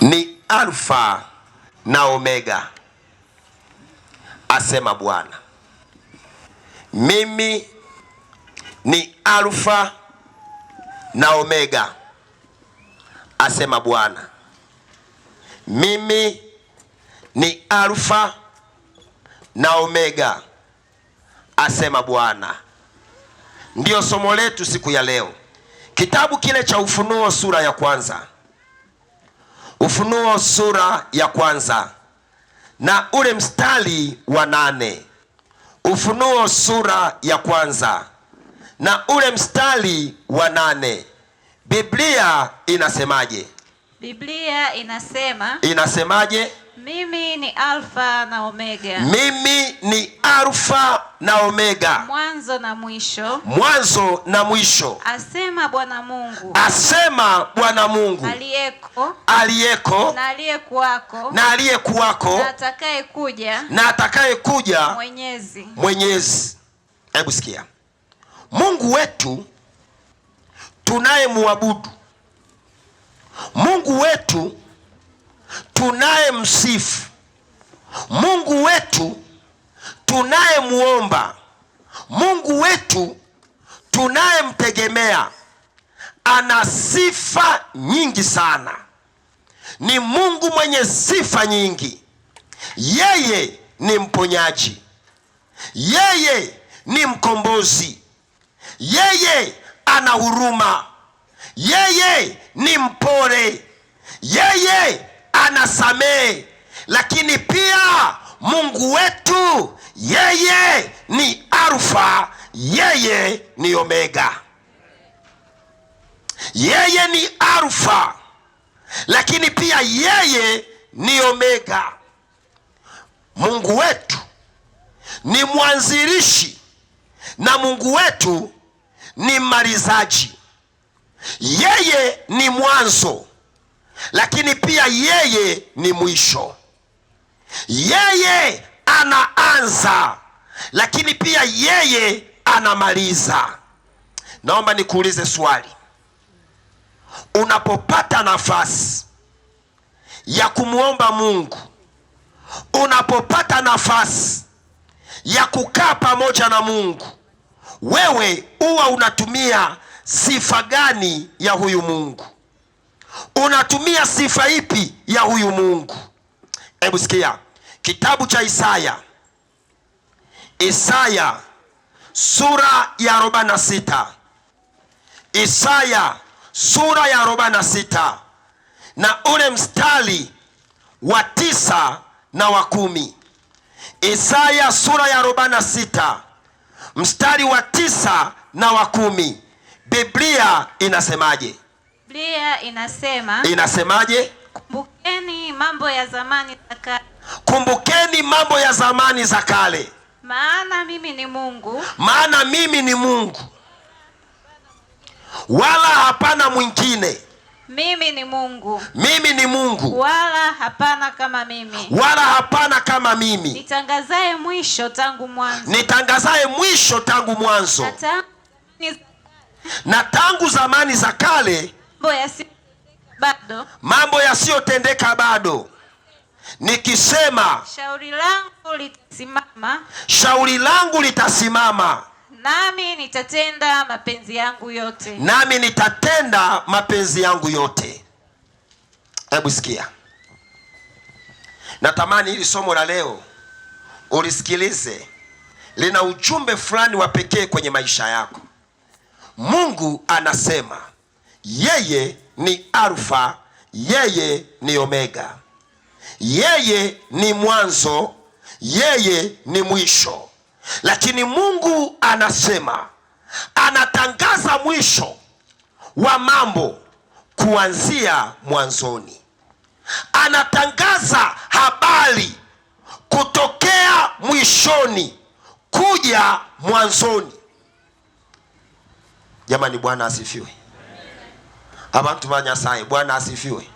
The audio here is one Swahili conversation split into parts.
Ni Alfa na Omega, asema Bwana. Mimi ni Alfa na Omega, asema Bwana. Mimi ni Alfa na Omega, asema Bwana. Ndiyo somo letu siku ya leo, kitabu kile cha Ufunuo sura ya kwanza. Ufunuo sura ya kwanza na ule mstari wa 8. Ufunuo sura ya kwanza na ule mstari wa 8. Biblia inasemaje? Biblia inasema. Inasemaje? Mimi ni Alfa na Omega. Mimi ni Alfa na Omega. Mwanzo na mwisho. Mwanzo na mwisho. Asema Bwana Mungu. Asema Bwana Mungu. Aliyeko. Aliyeko. Na aliyekuwako. Na aliyekuwako. Na atakayekuja. Na atakayekuja. Mwenyezi. Mwenyezi. Hebu sikia. Mungu wetu tunayemwabudu, Mungu wetu tunayemsifu, Mungu wetu tunayemuomba, Mungu wetu tunayemtegemea, ana sifa nyingi sana. Ni Mungu mwenye sifa nyingi. Yeye ni mponyaji, yeye ni mkombozi, yeye ana huruma, yeye ni mpole, yeye anasamehe. Lakini pia Mungu wetu yeye ni Alfa, yeye ni Omega. Yeye ni Alfa, lakini pia yeye ni Omega. Mungu wetu ni mwanzilishi na Mungu wetu ni mmalizaji. Yeye ni mwanzo, lakini pia yeye ni mwisho. Yeye anaanza, lakini pia yeye anamaliza. Naomba nikuulize swali. Unapopata nafasi ya kumuomba Mungu, unapopata nafasi ya kukaa pamoja na Mungu, wewe huwa unatumia sifa gani ya huyu Mungu? Unatumia sifa ipi ya huyu Mungu? Hebu sikia kitabu cha Isaya. Isaya sura ya 46. Isaya sura ya 46 na ule mstari wa 9 na wa 10. Isaya sura ya 46 mstari wa 9 na wa 10. Biblia inasemaje? Biblia inasema. Inasemaje? Kumbukeni mambo ya zamani za kale. Kumbukeni mambo ya zamani za kale. Maana mimi ni Mungu. Maana mimi ni Mungu, wala hapana mwingine. Mimi ni Mungu. Mimi ni Mungu. Wala hapana kama mimi. Wala hapana kama mimi. Nitangazaye mwisho tangu mwanzo. Nitangazaye mwisho tangu mwanzo. Na tangu zamani za kale. Mambo yasiyotendeka bado. Mambo yasiyotendeka bado. Nikisema shauri langu litasimama. Shauri langu litasimama. Nami nitatenda mapenzi yangu yote. Nami nitatenda mapenzi yangu yote. Hebu sikia. Natamani hili somo la leo ulisikilize. Lina ujumbe fulani wa pekee kwenye maisha yako. Mungu anasema yeye ni Alfa, yeye ni Omega. Yeye ni mwanzo, yeye ni mwisho. Lakini Mungu anasema, anatangaza mwisho wa mambo kuanzia mwanzoni. Anatangaza habari kutokea mwishoni kuja mwanzoni. Jamani, Bwana asifiwe. Abantu ba Nyasaye, Bwana asifiwe.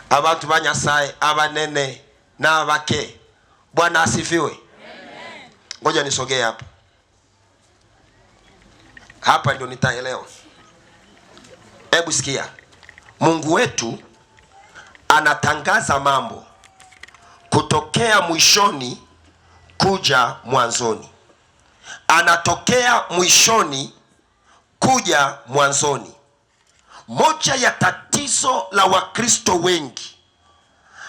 Abantu ba Nyasaye abanene na abake, Bwana asifiwe. Ngoja nisogee hapa. Hapa ndio nitaelewa. Hebu sikia. Mungu wetu Anatangaza mambo kutokea mwishoni kuja mwanzoni. Anatokea mwishoni kuja mwanzoni. Moja ya tatizo la Wakristo wengi,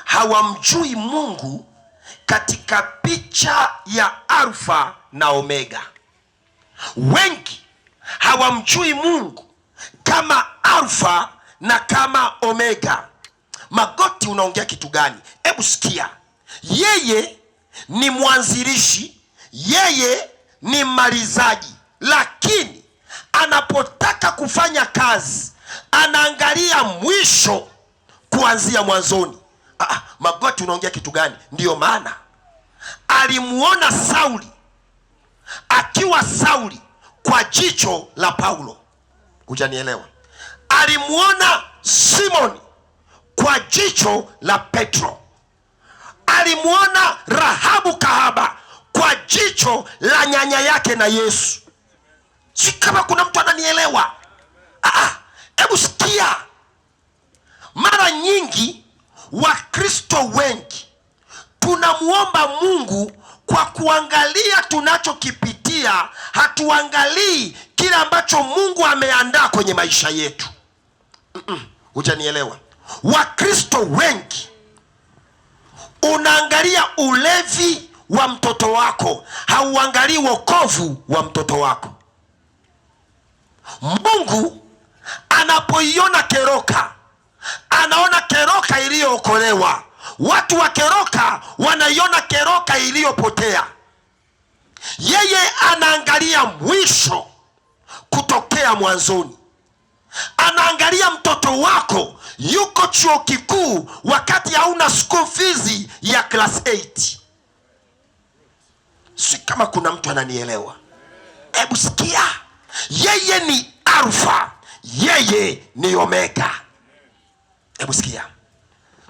hawamjui Mungu katika picha ya Alfa na Omega. Wengi hawamjui Mungu kama Alfa na kama Omega. Magoti, unaongea kitu gani? Hebu sikia, yeye ni mwanzilishi, yeye ni mmalizaji, lakini anapotaka kufanya kazi anaangalia mwisho kuanzia mwanzoni. Magoti, unaongea kitu gani? Ndiyo maana alimuona Sauli akiwa Sauli kwa jicho la Paulo. Hujanielewa? Alimuona Simoni kwa jicho la Petro. Alimuona Rahabu kahaba kwa jicho la nyanya yake na Yesu. Si kama kuna mtu ananielewa? Hebu sikia. Mara nyingi Wakristo wengi tunamuomba Mungu kwa kuangalia tunachokipitia, hatuangalii kile ambacho Mungu ameandaa kwenye maisha yetu. Hujanielewa? Wakristo wengi unaangalia ulevi wa mtoto wako, hauangalii wokovu wa mtoto wako. Mungu anapoiona Keroka, anaona Keroka iliyookolewa. Watu wa Keroka wanaiona Keroka iliyopotea. Yeye anaangalia mwisho kutokea mwanzoni. Anaangalia mtoto wako yuko chuo kikuu wakati hauna school fees ya class 8. Si kama kuna mtu ananielewa? Hebu sikia, yeye ni Alfa, yeye ni Omega. Hebu sikia,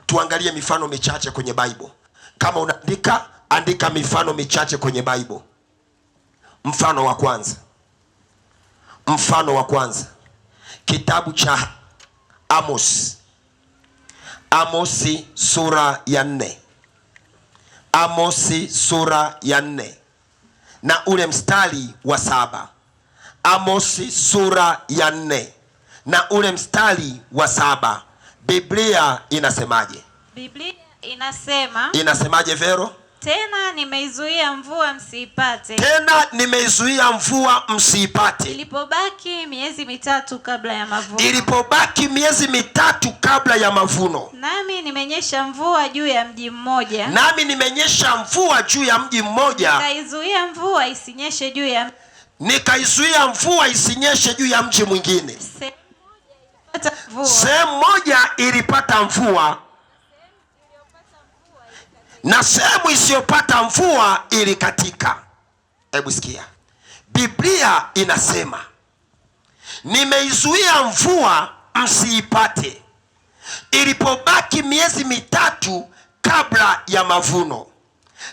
tuangalie mifano michache kwenye Bible. Kama unaandika, andika mifano michache kwenye Bible. Mfano wa kwanza, mfano wa kwanza, kitabu cha Amos. Amosi sura ya 4. Amosi sura ya 4 na ule mstari wa 7. Amosi sura ya 4 na ule mstari wa 7. Biblia inasemaje? Biblia inasema. Inasemaje, Vero? Tena nimeizuia mvua msiipate. Tena nimeizuia mvua msiipate. Ilipobaki miezi mitatu kabla ya mavuno. Ilipobaki miezi mitatu kabla ya mavuno. Nami nimenyesha mvua juu ya mji mmoja. Nami nimenyesha mvua juu ya mji mmoja. Nikaizuia mvua isinyeshe juu ya Nikaizuia mvua isinyeshe juu ya mji mwingine. Sehemu moja ilipata mvua. Sehemu moja ilipata mvua na sehemu isiyopata mvua ilikatika. Hebu sikia, Biblia inasema nimeizuia mvua msiipate ilipobaki miezi mitatu kabla ya mavuno.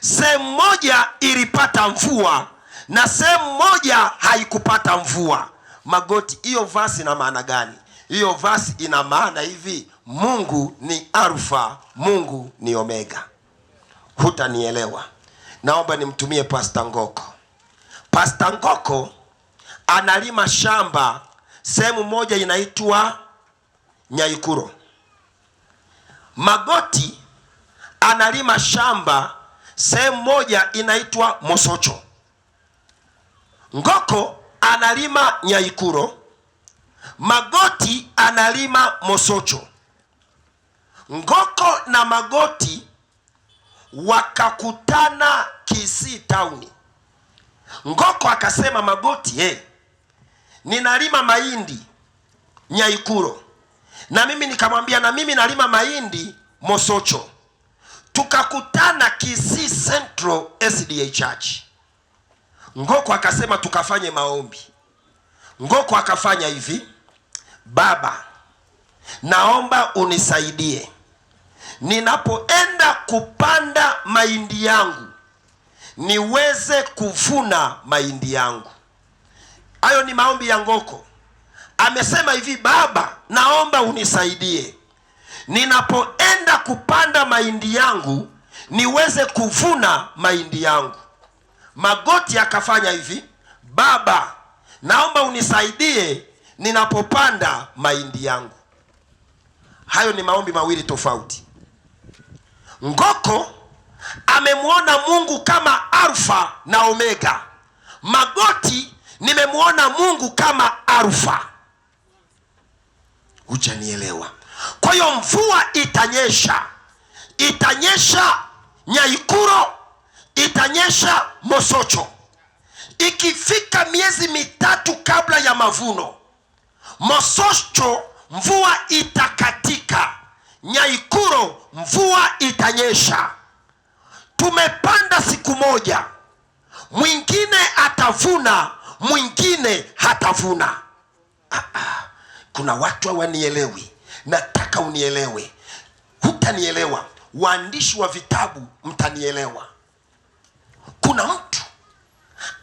Sehemu moja ilipata mvua na sehemu moja haikupata mvua. Magoti, hiyo verse ina maana gani? Hiyo verse ina maana hivi: Mungu ni Alfa, Mungu ni Omega. Hutanielewa. Naomba nimtumie Pastor Ngoko. Pastor Ngoko analima shamba sehemu moja inaitwa Nyaikuro. Magoti analima shamba sehemu moja inaitwa Mosocho. Ngoko analima Nyaikuro, Magoti analima Mosocho. Ngoko na Magoti wakakutana Kisii town. Ngoko akasema, Magoti, hey, ninalima mahindi Nyaikuro. Na mimi nikamwambia na mimi nalima mahindi Mosocho. Tukakutana Kisii Central SDA Church. Ngoko akasema tukafanye maombi. Ngoko akafanya hivi: Baba, naomba unisaidie ninapoenda kupanda mahindi yangu niweze kuvuna mahindi yangu. Hayo ni maombi ya Ngoko. Amesema hivi: Baba, naomba unisaidie ninapoenda kupanda mahindi yangu niweze kuvuna mahindi yangu. Magoti akafanya hivi, Baba, naomba unisaidie ninapopanda mahindi yangu. Hayo ni maombi mawili tofauti. Ngoko amemwona Mungu kama Alfa na Omega. Magoti nimemwona Mungu kama Alfa. Hujanielewa? Kwa hiyo mvua itanyesha, itanyesha Nyaikuro, itanyesha Mosocho. Ikifika miezi 3 kabla ya mavuno, Mosocho mvua itakatika, Nyaikuro mvua itanyesha. Tumepanda siku moja, mwingine atavuna, mwingine hatavuna. Kuna watu hawanielewi. Nataka unielewe. Hutanielewa, waandishi wa vitabu mtanielewa. Kuna mtu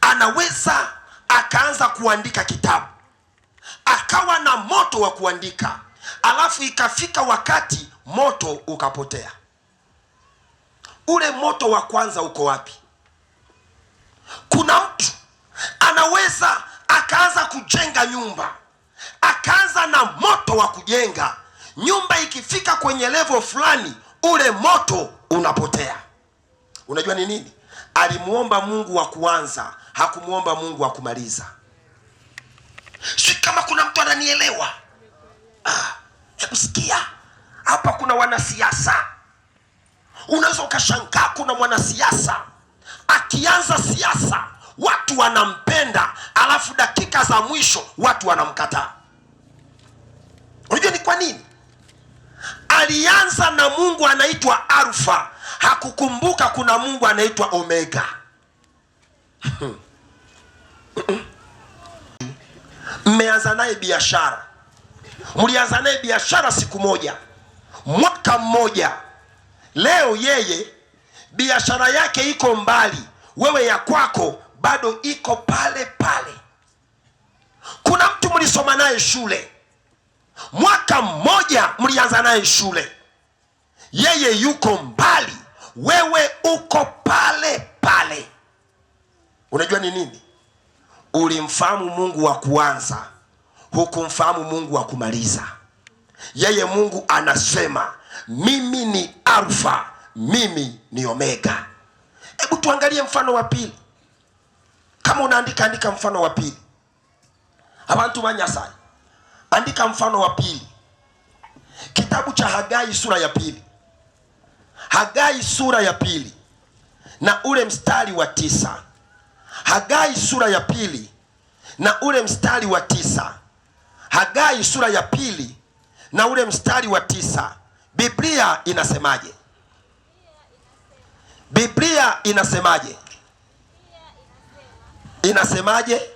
anaweza akaanza kuandika kitabu, akawa na moto wa kuandika, alafu ikafika wakati moto ukapotea. Ule moto wa kwanza uko wapi? Kuna mtu anaweza akaanza kujenga nyumba, akaanza na moto wa kujenga nyumba, ikifika kwenye level fulani ule moto unapotea. Unajua ni nini? Alimuomba Mungu wa kuanza, hakumuomba Mungu wa kumaliza. Si kama kuna mtu ananielewa. Hebu sikia. Hapa kuna wanasiasa. Unaweza ukashangaa kuna mwanasiasa akianza siasa watu wanampenda, alafu dakika za mwisho watu wanamkataa. Unajua ni kwa nini? Alianza na Mungu anaitwa Alfa, hakukumbuka kuna Mungu anaitwa Omega. Mmeanza naye biashara, mlianza naye biashara siku moja, mwaka mmoja. Leo yeye biashara yake iko mbali, wewe ya kwako bado iko pale pale. Kuna mtu mlisoma naye shule, mwaka mmoja mlianza naye shule, yeye yuko mbali, wewe uko pale pale. Unajua ni nini? Ulimfahamu Mungu wa kuanza, hukumfahamu Mungu wa kumaliza. Yeye Mungu anasema mimi ni Alfa, mimi ni Omega. Hebu tuangalie mfano wa pili. Kama unaandika, andika mfano wa pili. Abantu ba Nyasaye, andika mfano wa pili. Kitabu cha Hagai sura ya 2. Hagai sura ya 2 na ule mstari wa 9. Hagai sura ya 2 na ule mstari wa 9. Hagai sura ya 2 na ule mstari wa 9. Biblia inasemaje? Biblia inasemaje? Inasemaje?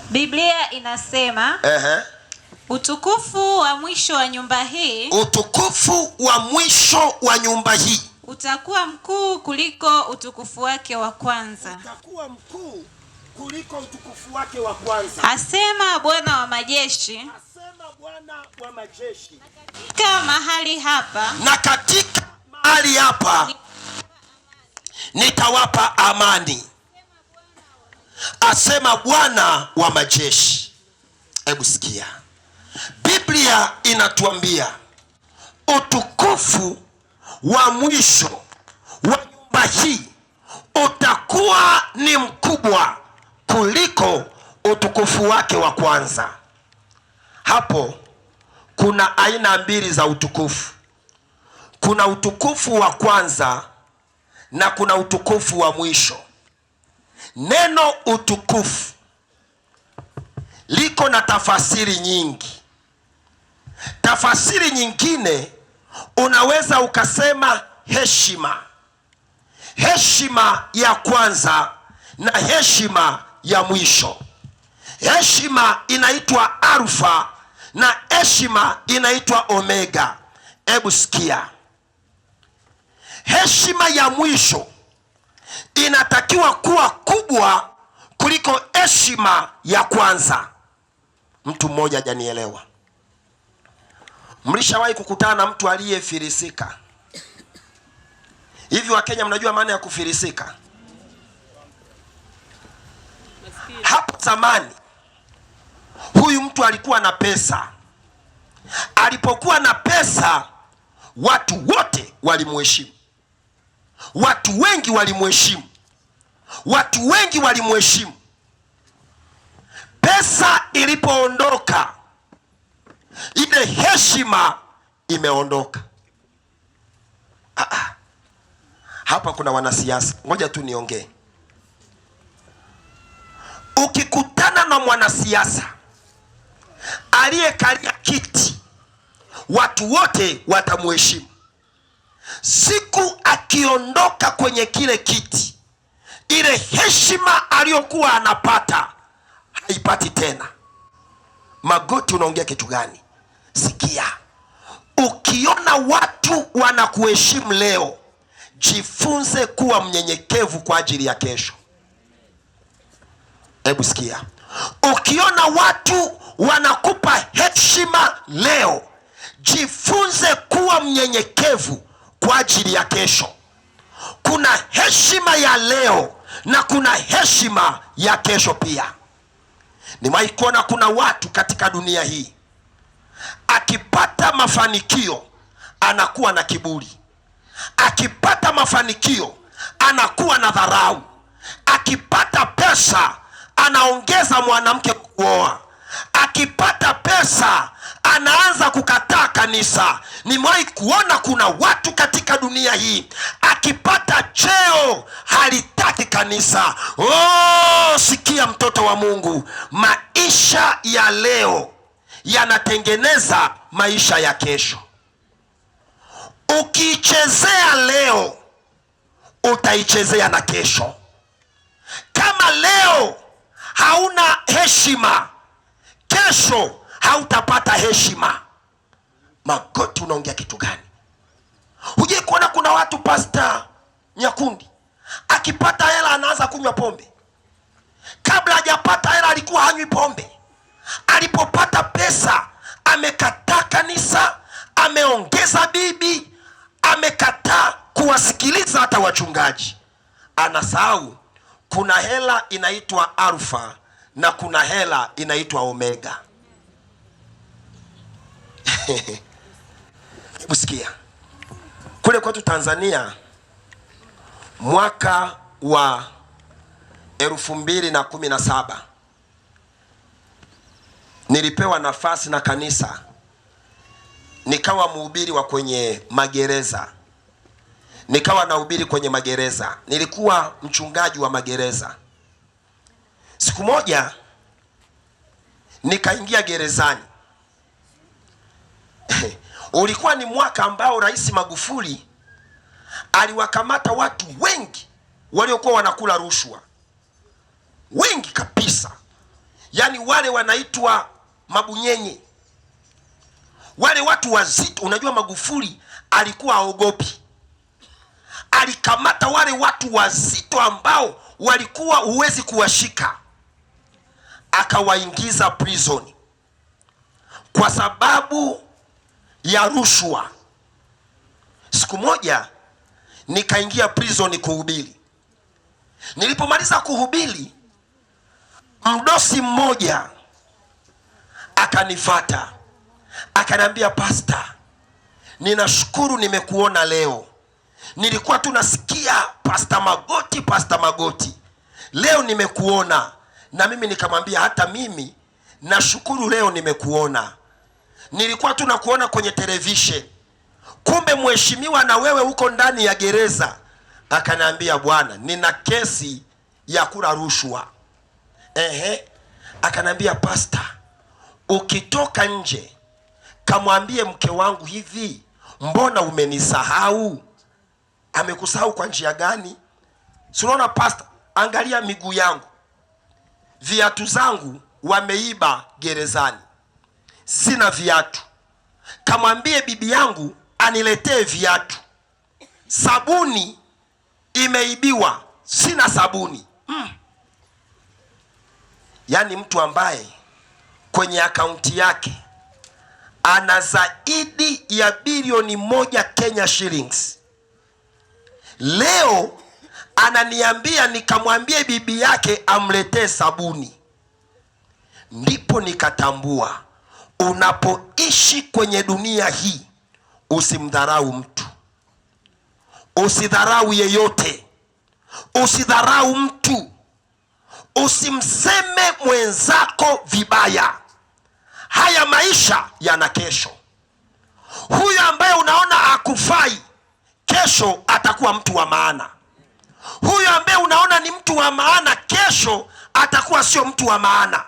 Biblia inasema, utukufu wa mwisho wa nyumba hii, utukufu wa mwisho wa nyumba hii utakuwa mkuu kuliko utukufu wake wa kwanza. Utakuwa mkuu kuliko utukufu wake wa kwanza. Asema Bwana wa majeshi. Asema Bwana wa majeshi. Katika mahali hapa, na katika mahali hapa nitawapa amani, asema Bwana wa majeshi. Hebu sikia, Biblia inatuambia utukufu wa mwisho wa nyumba hii utakuwa ni mkubwa kuliko utukufu wake wa kwanza. Hapo kuna aina mbili za utukufu. Kuna utukufu wa kwanza na kuna utukufu wa mwisho. Neno utukufu liko na tafasiri nyingi. Tafasiri nyingine unaweza ukasema heshima. Heshima ya kwanza na heshima ya mwisho. Heshima inaitwa Alfa na heshima inaitwa Omega. Hebu sikia. Heshima ya mwisho inatakiwa kuwa kubwa kuliko heshima ya kwanza. Mtu mmoja hajanielewa. Mlishawahi kukutana na mtu aliyefilisika? Hivi Wakenya mnajua maana ya kufilisika? Hapo zamani huyu mtu alikuwa na pesa. Alipokuwa na pesa, watu wote walimuheshimu, watu wengi walimuheshimu, watu wengi walimuheshimu. Pesa ilipoondoka, ile heshima imeondoka. Hapa kuna wanasiasa, ngoja tu niongee. Ukikutana na mwanasiasa aliyekalia kiti, watu wote watamuheshimu. Siku akiondoka kwenye kile kiti, ile heshima aliyokuwa anapata haipati tena. Magoti, unaongea kitu gani? Sikia, ukiona watu wanakuheshimu leo, jifunze kuwa mnyenyekevu kwa ajili ya kesho. Hebu sikia, ukiona watu wanakupa heshima leo, jifunze kuwa mnyenyekevu kwa ajili ya kesho. Kuna heshima ya leo na kuna heshima ya kesho pia. Nimewahi kuona kuna watu katika dunia hii, akipata mafanikio anakuwa na kiburi, akipata mafanikio anakuwa na dharau, akipata pesa anaongeza mwanamke kuoa, akipata pesa anaanza kukataa kanisa. Nimewahi kuona kuna watu katika dunia hii, akipata cheo halitaki kanisa. Oh, sikia mtoto wa Mungu, maisha ya leo yanatengeneza maisha ya kesho. Ukiichezea leo utaichezea na kesho. Kama leo hauna heshima, kesho hautapata heshima. Magoti, unaongea kitu gani? Hujai kuona kuna watu, Pasta Nyakundi akipata hela anaanza kunywa pombe. Kabla hajapata hela alikuwa hanywi pombe. Alipopata pesa amekataa kanisa, ameongeza bibi, amekataa kuwasikiliza hata wachungaji. Anasahau kuna hela inaitwa Alfa na kuna hela inaitwa Omega. Hebu sikia, kule kwetu Tanzania mwaka wa 2017 nilipewa nafasi na kanisa nikawa mhubiri wa kwenye magereza, nikawa nahubiri kwenye magereza, nilikuwa mchungaji wa magereza. Siku moja nikaingia gerezani. Ulikuwa ni mwaka ambao Rais Magufuli aliwakamata watu wengi waliokuwa wanakula rushwa, wengi kabisa, yaani wale wanaitwa mabunyenye, wale watu wazito. Unajua Magufuli alikuwa haogopi, alikamata wale watu wazito ambao walikuwa huwezi kuwashika, akawaingiza prison kwa sababu ya rushwa. Siku moja nikaingia prison kuhubiri. Nilipomaliza kuhubiri, mdosi mmoja akanifata akaniambia, Pasta, ninashukuru nimekuona leo. Nilikuwa tu nasikia Pasta Magoti, Pasta Magoti, leo nimekuona. Na mimi nikamwambia, hata mimi nashukuru leo nimekuona. Nilikuwa tu nakuona kwenye television, kumbe mheshimiwa, na wewe uko ndani ya gereza. Akaniambia, bwana, nina kesi ya kula rushwa. Ehe, akaniambia, pasta, ukitoka nje kamwambie mke wangu hivi, mbona umenisahau? Amekusahau kwa njia gani? Si unaona pasta, angalia miguu yangu, viatu zangu wameiba gerezani, sina viatu. Kamwambie bibi yangu aniletee viatu. Sabuni imeibiwa, sina sabuni. Yaani mtu ambaye Kwenye akaunti yake ana zaidi ya bilioni 1 Kenya shillings. Leo ananiambia nikamwambie bibi yake amletee sabuni. Ndipo nikatambua unapoishi kwenye dunia hii usimdharau mtu, usidharau yeyote, usidharau mtu, usimseme mwenzako vibaya. Haya maisha yana kesho. Huyu ambaye unaona akufai, kesho atakuwa mtu wa maana. Huyu ambaye unaona ni mtu wa maana, kesho atakuwa sio mtu wa maana.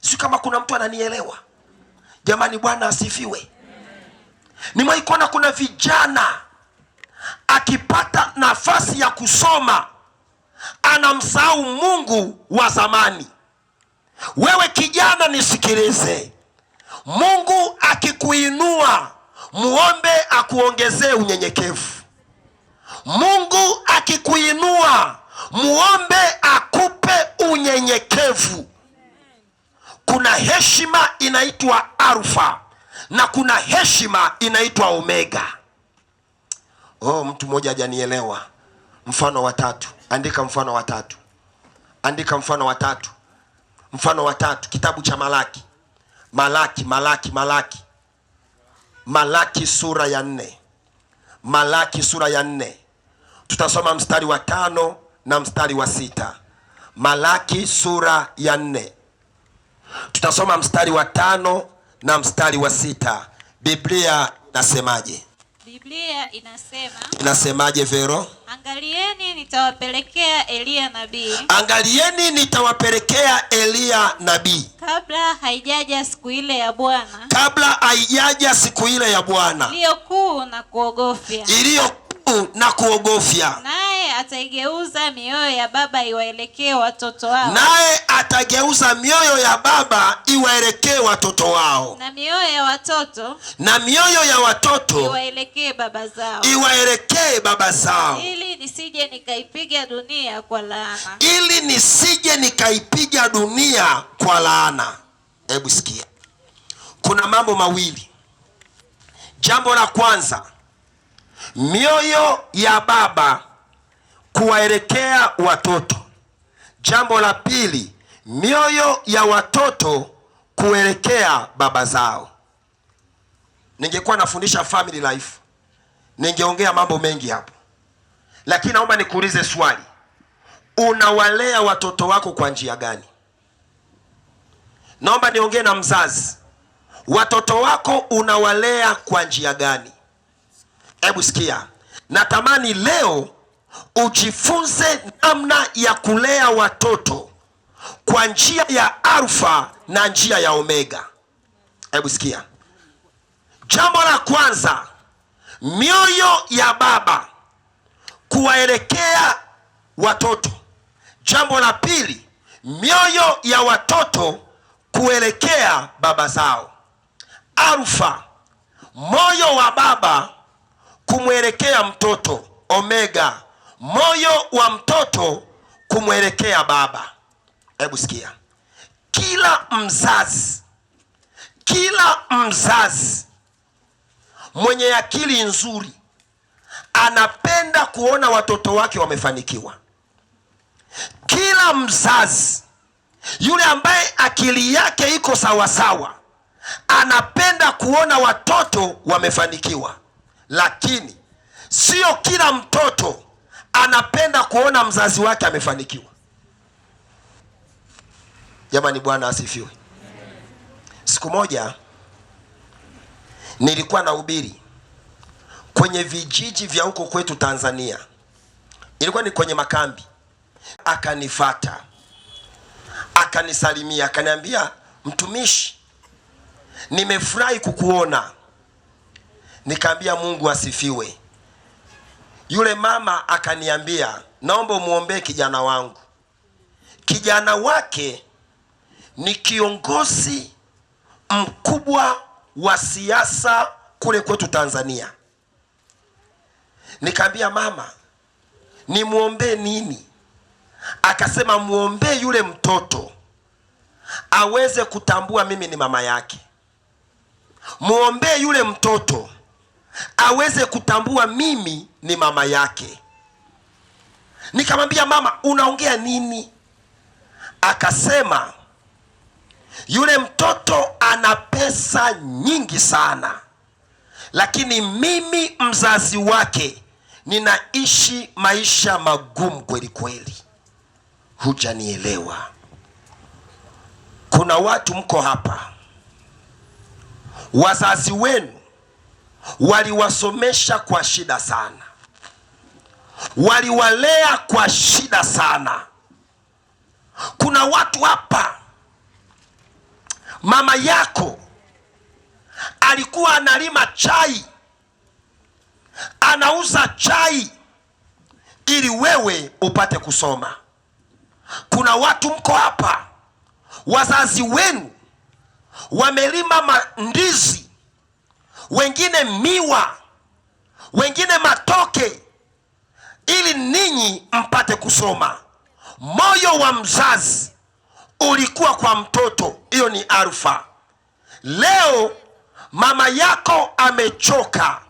Sio kama kuna mtu ananielewa jamani. Bwana asifiwe. Nimewahi kuona kuna vijana akipata nafasi ya kusoma anamsahau Mungu wa zamani. Wewe kijana nisikilize, Mungu akikuinua muombe akuongezee unyenyekevu. Mungu akikuinua muombe akupe unyenyekevu. Kuna heshima inaitwa Alfa na kuna heshima inaitwa Omega. Oh, mtu mmoja hajanielewa. Mfano wa tatu, andika mfano wa tatu, andika mfano wa tatu, mfano wa tatu, kitabu cha Malaki, Malaki, Malaki, Malaki, Malaki sura ya 4, Malaki sura ya 4, tutasoma mstari wa 5 na mstari wa 6. Malaki sura ya 4 tutasoma mstari wa 5 na mstari wa 6. Biblia inasemaje? Biblia inasema. Inasemaje Vero? Angalieni nitawapelekea Eliya nabii. Angalieni nitawapelekea Eliya nabii. Kabla haijaja siku ile ya Bwana. Kabla haijaja siku ile ya Bwana. Iliyo kuu na kuogofya. Iliyo kuu na kuogofya. Naye ataigeuza mioyo ya baba iwaelekee watoto wao. Naye atageuza mioyo ya baba iwaelekee watoto wao. Na mioyo ya watoto. Na mioyo ya watoto iwaelekee baba zao. Iwaelekee baba zao. Ili nisije nikaipiga dunia kwa laana. Ili nisije nikaipiga dunia kwa laana. Hebu sikia. Kuna mambo mawili. Jambo la kwanza, mioyo ya baba kuwaelekea watoto. Jambo la pili, mioyo ya watoto kuelekea baba zao. Ningekuwa nafundisha family life, ningeongea mambo mengi hapo. Lakini naomba nikuulize swali. Unawalea watoto wako kwa njia gani? Naomba niongee na mzazi. Watoto wako unawalea kwa njia gani? Hebu sikia. Natamani leo ujifunze namna ya kulea watoto kwa njia ya Alfa na njia ya Omega. Hebu sikia. Jambo la kwanza, mioyo ya baba kuwaelekea watoto. Jambo la pili, mioyo ya watoto kuelekea baba zao. Alfa, moyo wa baba kumwelekea mtoto. Omega, moyo wa mtoto kumwelekea baba. Hebu sikia. Kila mzazi, kila mzazi mwenye akili nzuri anapenda kuona watoto wake wamefanikiwa. Kila mzazi yule ambaye akili yake iko sawasawa anapenda kuona watoto wamefanikiwa. Lakini sio kila mtoto anapenda kuona mzazi wake amefanikiwa. Jamani, Bwana asifiwe. Siku moja nilikuwa nahubiri kwenye vijiji vya huko kwetu Tanzania. Ilikuwa ni kwenye makambi. Akanifata, akanisalimia, akaniambia, mtumishi, nimefurahi kukuona. Nikaambia Mungu asifiwe. Yule mama akaniambia, naomba umuombee kijana wangu. Kijana wake ni kiongozi mkubwa wa siasa kule kwetu Tanzania. Nikaambia mama, nimuombee nini? Akasema muombee yule mtoto aweze kutambua mimi ni mama yake. Muombee yule mtoto aweze kutambua mimi ni mama yake. Nikamwambia, mama, unaongea nini? Akasema yule mtoto ana pesa nyingi sana, lakini mimi mzazi wake ninaishi maisha magumu kweli kweli. Hujanielewa. Kuna watu mko hapa, wazazi wenu waliwasomesha kwa shida sana, waliwalea kwa shida sana. Kuna watu hapa, mama yako alikuwa analima chai, anauza chai ili wewe upate kusoma. Kuna watu mko hapa, wazazi wenu wamelima ndizi, wengine miwa, wengine matoke, ili ninyi mpate kusoma. Moyo wa mzazi ulikuwa kwa mtoto, hiyo ni alfa. Leo mama yako amechoka,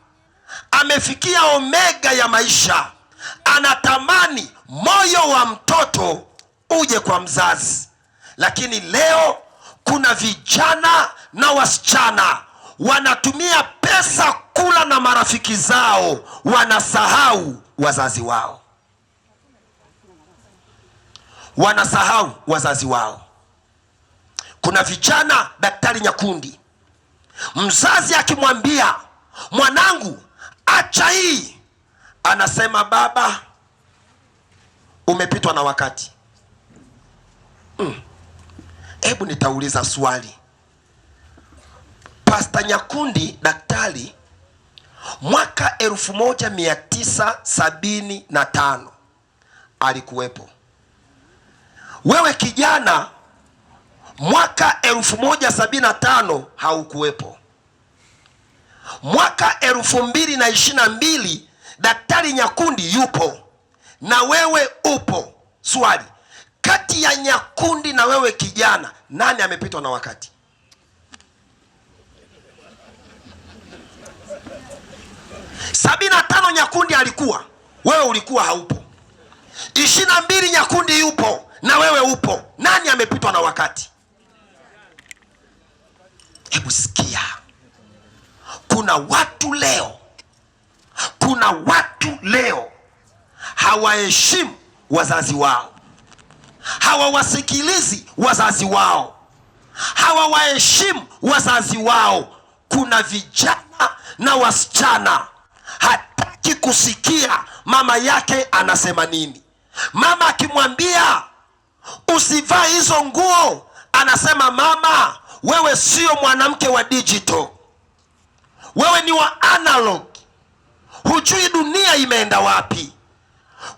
amefikia omega ya maisha, anatamani moyo wa mtoto uje kwa mzazi. Lakini leo kuna vijana na wasichana wanatumia pesa kula na marafiki zao, wanasahau wazazi wao, wanasahau wazazi wao. Kuna vijana, Daktari Nyakundi, mzazi akimwambia mwanangu acha hii, anasema baba, umepitwa na wakati. Hebu nitauliza swali. Pastor Nyakundi daktari, mwaka 1975 alikuwepo. Wewe kijana, mwaka 1975 haukuwepo. Mwaka 2022 Daktari Nyakundi yupo na wewe upo. Swali, kati ya Nyakundi na wewe kijana, nani amepitwa na wakati? 75 Nyakundi alikuwa, wewe ulikuwa haupo. 22 Nyakundi yupo na wewe upo. Nani amepitwa na wakati? Hebu sikia, kuna watu leo, kuna watu leo hawaheshimu wazazi wao, hawawasikilizi wazazi wao, hawawaheshimu wazazi wao. Kuna vijana na wasichana hataki kusikia mama yake anasema nini. Mama akimwambia usivae hizo nguo, anasema mama, wewe sio mwanamke wa digital, wewe ni wa analog, hujui dunia imeenda wapi.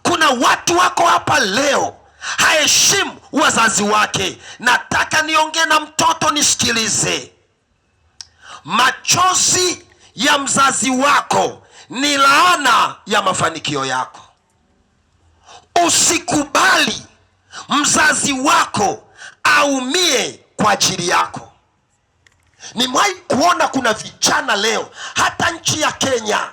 Kuna watu wako hapa leo haheshimu wazazi wake. Nataka niongee na mtoto, nisikilize. Machozi ya mzazi wako ni laana ya mafanikio yako. Usikubali mzazi wako aumie kwa ajili yako. Nimewahi kuona kuna vijana leo hata nchi ya Kenya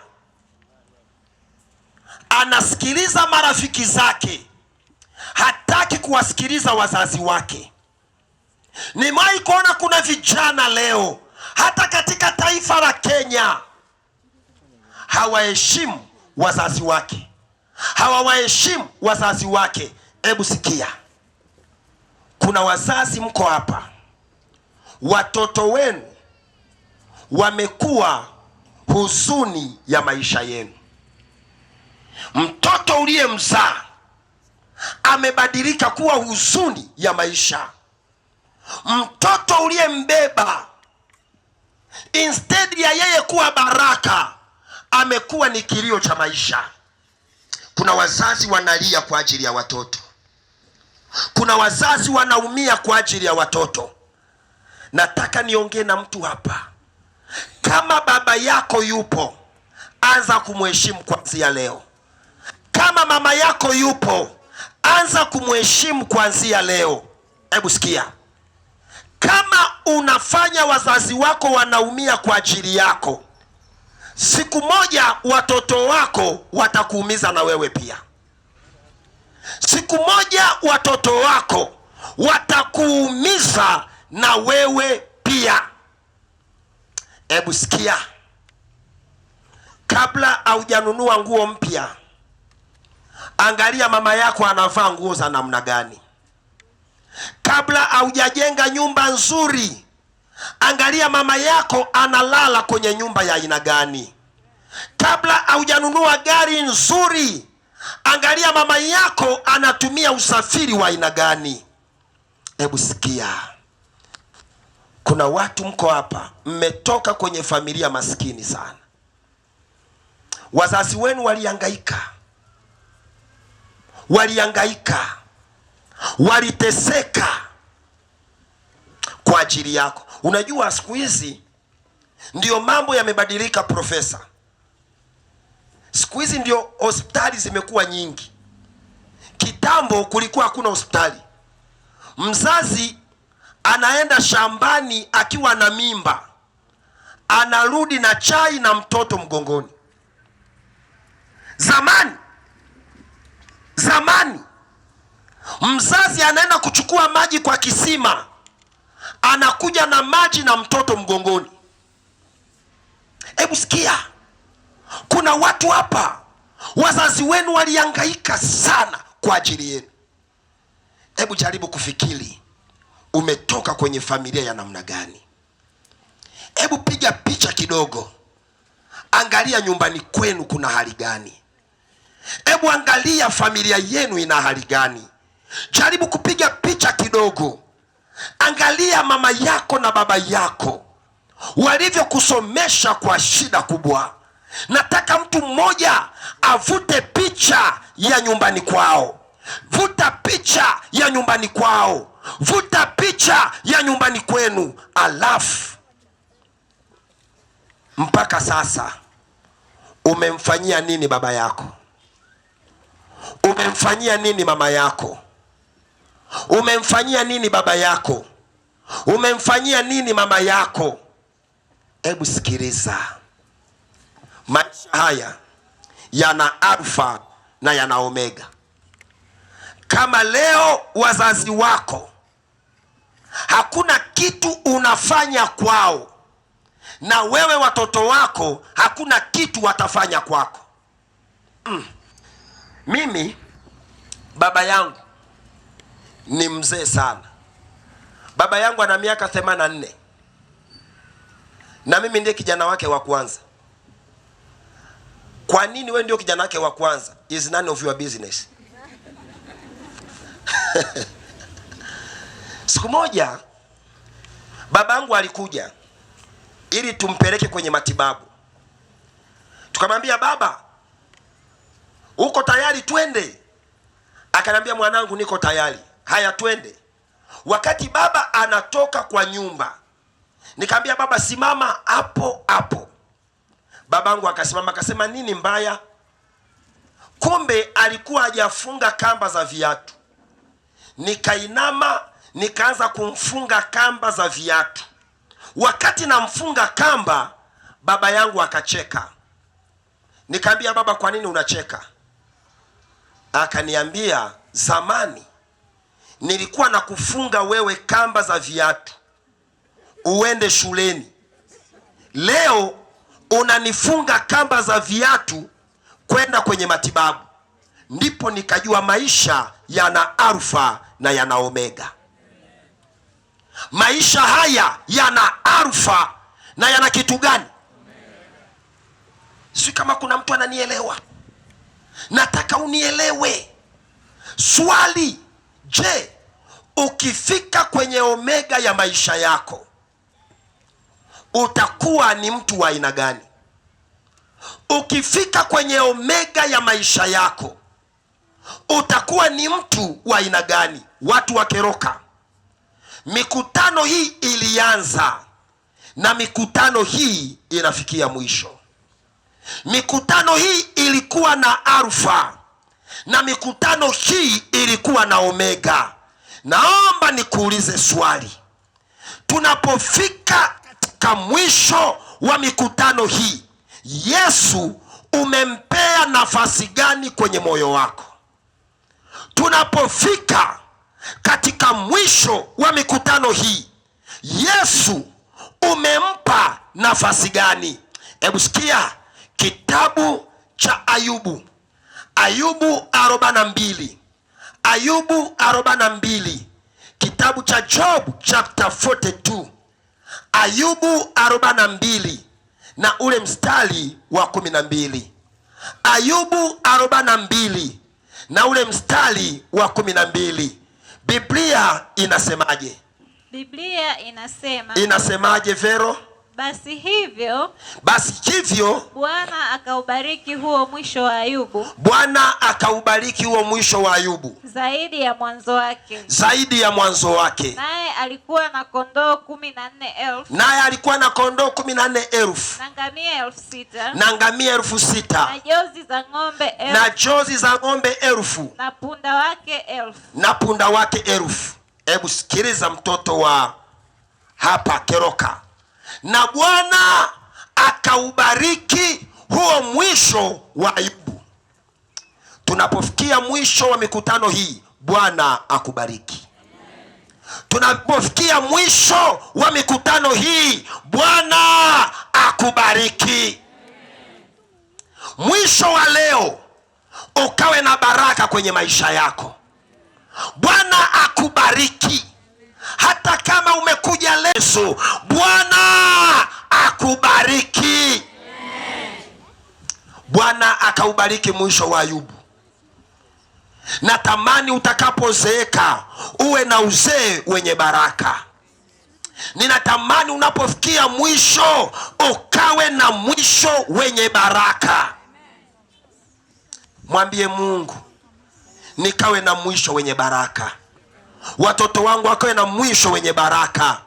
anasikiliza marafiki zake, hataki kuwasikiliza wazazi wake. Nimewahi kuona kuna vijana leo hata katika taifa la Kenya hawaheshimu wazazi wake, hawawaheshimu wazazi wake. Hebu sikia, kuna wazazi mko hapa, watoto wenu wamekuwa huzuni ya maisha yenu. Mtoto uliyemzaa amebadilika kuwa huzuni ya maisha. Mtoto uliyembeba, instead ya yeye kuwa baraka, amekuwa ni kilio cha maisha. Kuna wazazi wanalia kwa ajili ya watoto, kuna wazazi wanaumia kwa ajili ya watoto. Nataka niongee na mtu hapa, kama baba yako yupo, anza kumheshimu kuanzia leo. Kama mama yako yupo, anza kumheshimu kuanzia leo. Hebu sikia, Kama unafanya wazazi wako wanaumia kwa ajili yako, siku moja watoto wako watakuumiza na wewe pia. Siku moja watoto wako watakuumiza na wewe pia. Hebu sikia, kabla haujanunua nguo mpya, angalia mama yako anavaa nguo za namna gani. Kabla haujajenga nyumba nzuri, angalia mama yako analala kwenye nyumba ya aina gani. Kabla haujanunua gari nzuri, angalia mama yako anatumia usafiri wa aina gani. Hebu sikia, kuna watu mko hapa mmetoka kwenye familia maskini sana. Wazazi wenu walihangaika, walihangaika, waliteseka kwa ajili yako. Unajua siku hizi ndio mambo yamebadilika, profesa. Siku hizi ndio hospitali zimekuwa nyingi. Kitambo kulikuwa hakuna hospitali. Mzazi anaenda shambani akiwa na mimba, anarudi na chai na mtoto mgongoni. Zamani, zamani mzazi anaenda kuchukua maji kwa kisima, anakuja na maji na mtoto mgongoni. Hebu sikia, kuna watu hapa wazazi wenu walihangaika sana kwa ajili yenu. Hebu jaribu kufikiri, umetoka kwenye familia ya namna gani? Hebu piga picha kidogo, angalia nyumbani kwenu kuna hali gani. Hebu angalia familia yenu ina hali gani. Jaribu kupiga picha kidogo, angalia mama yako na baba yako walivyokusomesha kwa shida kubwa. Nataka mtu mmoja avute picha ya nyumbani kwao. Vuta picha ya nyumbani kwao, vuta picha ya nyumbani kwenu. Alafu mpaka sasa umemfanyia nini baba yako? Umemfanyia nini mama yako? Umemfanyia nini baba yako? Umemfanyia nini mama yako? Hebu sikiliza, maisha haya yana alfa na yana omega. Kama leo wazazi wako hakuna kitu unafanya kwao, na wewe watoto wako hakuna kitu watafanya kwako. Mimi baba yangu ni mzee sana. Baba yangu ana miaka 84 na mimi ndiye kijana wake wa kwanza. Kwa nini wewe ndio kijana wake wa kwanza? Is none of your business. Siku moja babangu alikuja ili tumpeleke kwenye matibabu. Tukamwambia, baba, uko tayari twende? Akanambia, mwanangu, niko tayari. Haya, twende. Wakati baba anatoka kwa nyumba, nikamwambia baba, simama hapo hapo. Babangu akasimama, akasema, nini mbaya? Kumbe alikuwa hajafunga kamba za viatu. Nikainama nikaanza kumfunga kamba za viatu. Wakati namfunga kamba, baba yangu akacheka. Nikamwambia, baba, kwa nini unacheka? Akaniambia, zamani nilikuwa nakufunga wewe kamba za viatu uende shuleni, leo unanifunga kamba za viatu kwenda kwenye matibabu. Ndipo nikajua maisha yana alfa na yana omega. Maisha haya yana alfa na yana kitu gani? Si kama kuna mtu ananielewa. Nataka unielewe. Swali, je, ukifika kwenye omega ya maisha yako utakuwa ni mtu wa aina gani? Ukifika kwenye omega ya maisha yako utakuwa ni mtu wa aina gani? Watu wa Keroka, mikutano hii ilianza na mikutano hii inafikia mwisho. Mikutano hii ilikuwa na alfa na mikutano hii ilikuwa na omega. Naomba nikuulize swali, Tunapofika katika mwisho wa mikutano hii, Yesu umempea nafasi gani kwenye moyo wako? Tunapofika katika mwisho wa mikutano hii, Yesu umempa nafasi gani? Hebu sikia kitabu cha Ayubu, Ayubu 42, Ayubu 42, kitabu cha Job chapter 42, Ayubu 42 na ule mstari wa 12. Ayubu 42 na ule mstari wa 12. Biblia inasemaje? Biblia inasema. Inasemaje, Vero? Basi hivyo, Basi hivyo Bwana akaubariki huo mwisho wa Ayubu Bwana akaubariki huo mwisho wa Ayubu zaidi ya mwanzo wake. zaidi ya mwanzo wake. Naye alikuwa na kondoo 14,000 Naye alikuwa na kondoo 14,000 na ngamia 6,000 na ngamia 6,000 na jozi za ng'ombe 1,000 na jozi za ng'ombe 1,000 na punda wake 1,000. na punda wake 1,000. Hebu sikiliza mtoto wa hapa Keroka. Na Bwana akaubariki huo mwisho wa Ayubu. Tunapofikia mwisho wa mikutano hii, Bwana akubariki. Tunapofikia mwisho wa mikutano hii, Bwana akubariki. Mwisho wa leo ukawe na baraka kwenye maisha yako. Bwana akubariki. Hata kama umekuja leso, Bwana akubariki. Bwana akaubariki mwisho wa Ayubu. Natamani utakapozeeka uwe na uzee wenye baraka. Ninatamani unapofikia mwisho ukawe na mwisho wenye baraka. Mwambie Mungu, nikawe na mwisho wenye baraka. Watoto wangu wakawe na mwisho wenye baraka.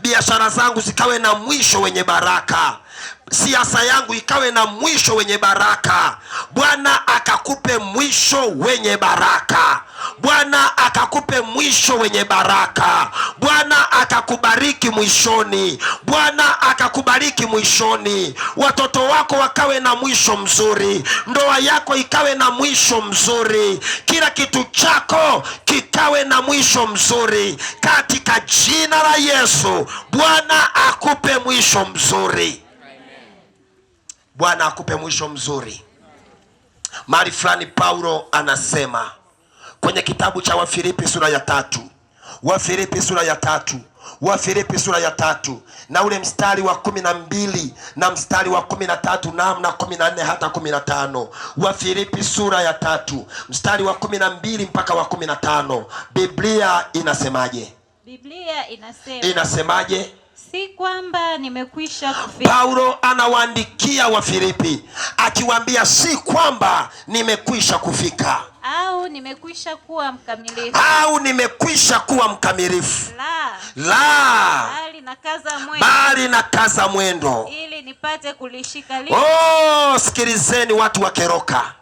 Biashara zangu zikawe na mwisho wenye baraka. Siasa yangu ikawe na mwisho wenye baraka. Bwana akakupe mwisho wenye baraka. Bwana akakupe mwisho wenye baraka. Bwana akakubariki mwishoni. Bwana akakubariki mwishoni. Watoto wako wakawe na mwisho mzuri. Ndoa yako ikawe na mwisho mzuri. Kila kitu chako kikawe na mwisho mzuri. Katika jina la Yesu, Bwana akupe mwisho mzuri. Bwana akupe mwisho mzuri. Mahali fulani Paulo anasema kwenye kitabu cha Wafilipi sura ya 3, Wafilipi sura ya 3, Wafilipi sura ya 3 na ule mstari wa 12 na mstari wa 13 na 14 hata 15. Wafilipi sura ya 3 mstari wa 12 mpaka wa 15. Biblia inasemaje? Biblia inasema. Inasemaje? Si kwamba nimekwisha kufika. Paulo anawaandikia Wafilipi akiwaambia si kwamba nimekwisha kufika, au nimekwisha kuwa mkamilifu, au nimekwisha kuwa mkamilifu. La, La, bali nakaza mwendo, bali nakaza mwendo ili nipate kulishika lile. Oh, sikilizeni watu wa Keroka.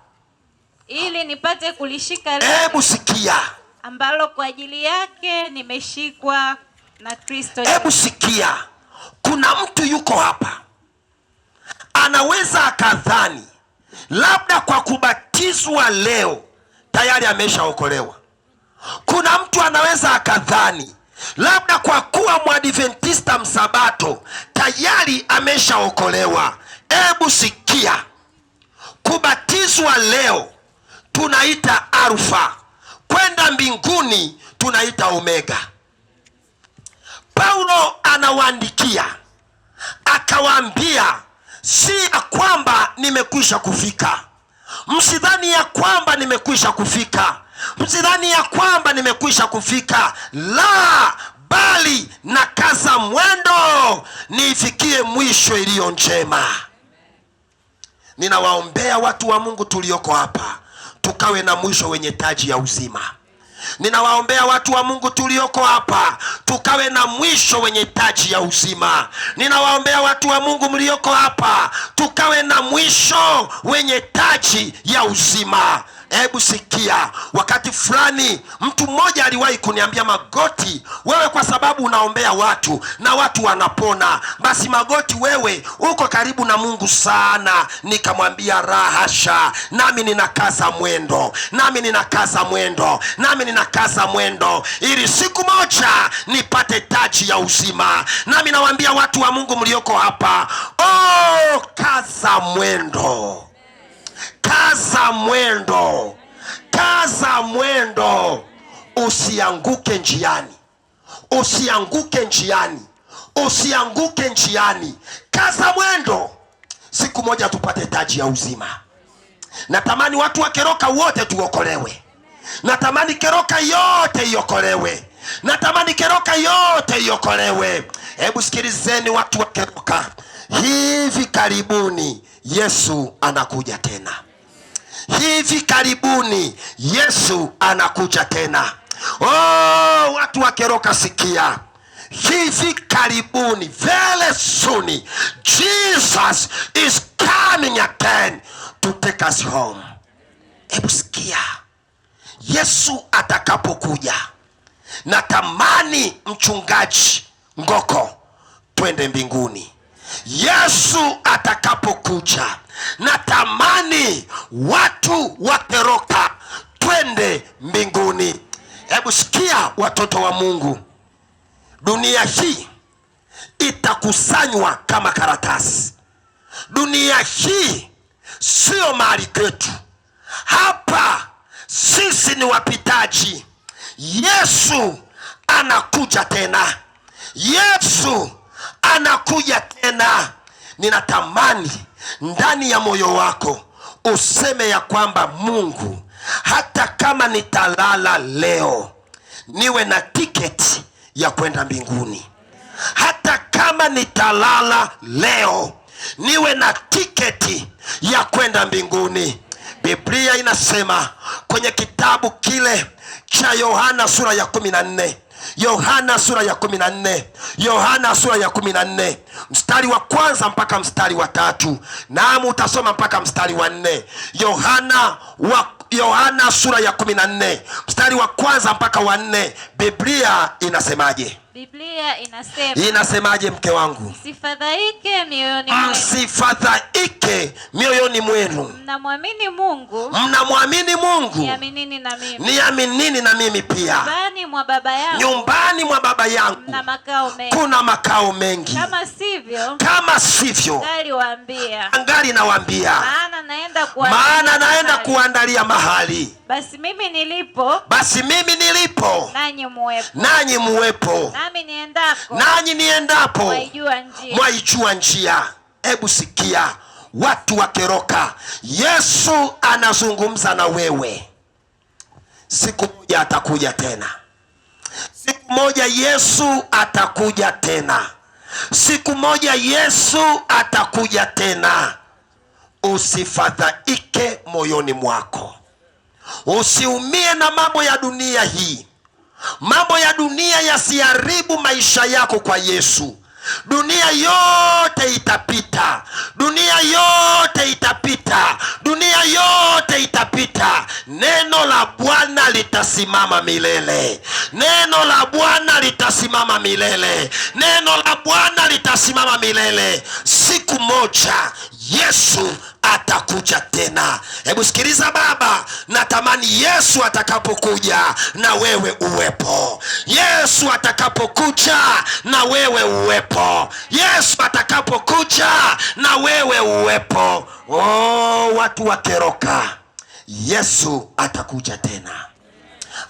Ili nipate kulishika lile. Hebu sikia. Ambalo kwa ajili yake nimeshikwa na Kristo. Hebu sikia. Kuna mtu yuko hapa anaweza akadhani labda kwa kubatizwa leo tayari ameshaokolewa. Kuna mtu anaweza akadhani labda kwa kuwa Mwadventista msabato tayari ameshaokolewa. Hebu sikia, kubatizwa leo tunaita alfa, kwenda mbinguni tunaita omega. Paulo anawaandikia akawaambia, si ya kwamba nimekwisha kufika. Msidhani ya kwamba nimekwisha kufika. Msidhani ya kwamba nimekwisha kufika. La, bali nakaza mwendo niifikie mwisho iliyo njema. Ninawaombea watu wa Mungu tulioko hapa tukawe na mwisho wenye taji ya uzima. Ninawaombea watu wa Mungu tulioko hapa tukawe na mwisho wenye taji ya uzima. Ninawaombea watu wa Mungu mlioko hapa tukawe na mwisho wenye taji ya uzima. Hebu sikia, wakati fulani mtu mmoja aliwahi kuniambia, Magoti, wewe kwa sababu unaombea watu na watu wanapona, basi Magoti wewe uko karibu na Mungu sana. Nikamwambia rahasha, nami ninakaza mwendo, nami ninakaza mwendo, nami ninakaza mwendo ili siku moja nipate taji ya uzima. Nami nawaambia watu wa Mungu mlioko hapa, oh, kaza mwendo, kaza mwendo, kaza mwendo, usianguke njiani, usianguke njiani, usianguke njiani. Kaza mwendo, siku moja tupate taji ya uzima. Natamani watu wa Keroka wote tuokolewe. Natamani Keroka yote iokolewe. Natamani Keroka yote iokolewe. Hebu sikilizeni watu wa Keroka, hivi karibuni Yesu anakuja tena. Hivi karibuni Yesu anakuja tena. Oh, watu wa Keroka sikia, hivi karibuni, very soon, Jesus is coming again to take us home. Hebu sikia, Yesu atakapokuja, natamani mchungaji Ngoko twende mbinguni. Yesu atakapokuja, natamani watu wa Keroka twende mbinguni. Hebu sikia watoto wa Mungu, dunia hii itakusanywa kama karatasi. Dunia hii sio mahali kwetu. Hapa sisi ni wapitaji. Yesu anakuja tena. Yesu anakuja tena. Ninatamani ndani ya moyo wako useme ya kwamba Mungu, hata kama nitalala leo, niwe na tiketi ya kwenda mbinguni. Hata kama nitalala leo, niwe na tiketi ya kwenda mbinguni. Biblia inasema kwenye kitabu kile cha Yohana sura ya 14, Yohana sura ya 14, Yohana sura ya 14 mstari wa kwanza mpaka mstari wa 3, naam utasoma mpaka mstari wa 4. Yohana sura ya 14 mstari wa kwanza mpaka wa 4, Biblia inasemaje? Biblia inasema. Inasemaje mke wangu? Msifadhaike mioyoni mwenu. Msifadhaike mioyoni mwenu. Mnamwamini Mungu. Mnamwamini Mungu. Niaminini na mimi. Niaminini na mimi pia. Nyumbani mwa Baba yangu. Nyumbani mwa Baba yangu. Mna makao mengi. Kuna makao mengi. Kama sivyo. Kama sivyo. Angali waambia. Angali nawaambia. Maana naenda kuandalia. Maana naenda kuandalia mahali. Basi mimi nilipo. Basi mimi nilipo. Nanyi muwepo. Nanyi muwepo. Nami niendako. Nanyi niendapo. Mwaijua njia. Mwaijua njia. Hebu sikia watu wa Keroka, Yesu anazungumza na wewe. Siku moja atakuja tena. Siku moja Yesu atakuja tena. Siku moja Yesu atakuja tena. Usifadhaike moyoni mwako. Usiumie na mambo ya dunia hii. Mambo ya dunia yasiharibu maisha yako kwa Yesu. Dunia yote itapita. Dunia yote itapita. Dunia yote itapita. Neno la Bwana litasimama milele. Neno la Bwana litasimama milele. Neno la Bwana litasimama milele. Siku moja Yesu atakuja tena. Hebu sikiliza baba, natamani Yesu atakapokuja na wewe uwepo. Yesu atakapokuja na wewe uwepo. Yesu atakapokuja na wewe uwepo. Oh, watu wa Keroka, Yesu atakuja tena.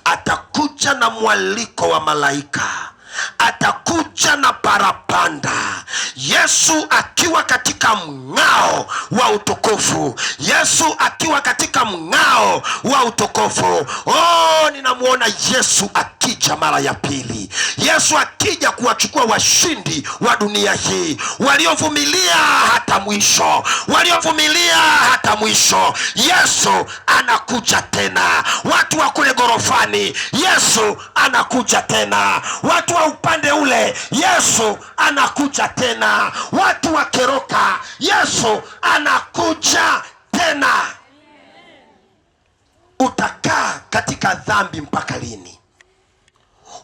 Atakuja na mwaliko wa malaika. Atakuja na parapanda. Yesu akiwa katika mng'ao wa utukufu. Yesu akiwa katika mng'ao wa utukufu. Oh, ninamuona Yesu akija mara ya pili. Yesu akija kuwachukua washindi wa dunia hii, waliovumilia hata mwisho, waliovumilia hata mwisho. Yesu anakuja tena. Watu wa kule gorofani, Yesu anakuja tena. Watu wa upande ule, Yesu anakuja tena. Watu wa Keroka, Yesu anakuja tena. dhambi mpaka lini?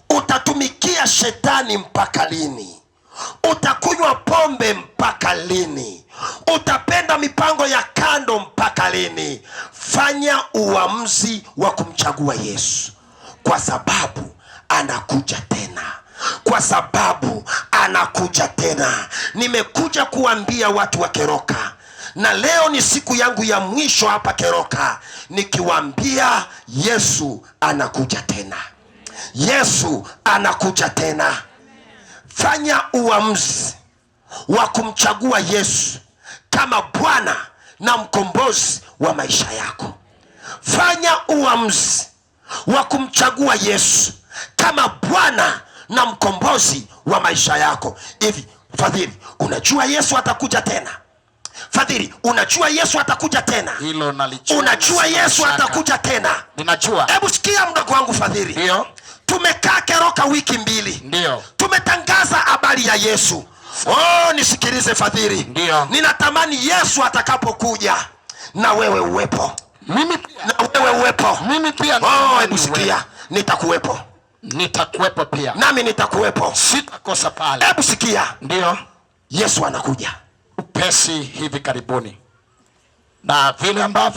Utatumikia shetani mpaka lini? Utakunywa pombe mpaka lini? Utapenda mipango ya kando mpaka lini? Fanya uamuzi wa kumchagua Yesu, kwa sababu anakuja tena, kwa sababu anakuja tena. Nimekuja kuambia watu wa Keroka, na leo ni siku yangu ya mwisho hapa Keroka, nikiwaambia Yesu anakuja tena. Yesu anakuja tena. Fanya uamuzi wa kumchagua Yesu kama Bwana na mkombozi wa maisha yako. Fanya uamuzi wa kumchagua Yesu kama Bwana na mkombozi wa maisha yako. Hivi Fadhili, unajua Yesu atakuja tena? Fadhili, unajua Yesu atakuja tena? Hilo nalijua. Unajua Sina Yesu shaka. atakuja tena? Ninajua. Hebu sikia mdogo wangu Fadhili. Ndio. Tumekaa Keroka wiki 2. Ndio. Tumetangaza habari ya Yesu. Oh, nisikilize Fadhili. Ndio. Ninatamani Yesu atakapokuja na wewe uwepo. Mimi pia. Na wewe uwepo. Mimi pia. Oh, hebu sikia, nitakuwepo. Nitakuwepo pia. Nami nitakuwepo. Sitakosa pale. Hebu sikia. Ndio. Yesu anakuja Upesi hivi karibuni. Na vile ambavyo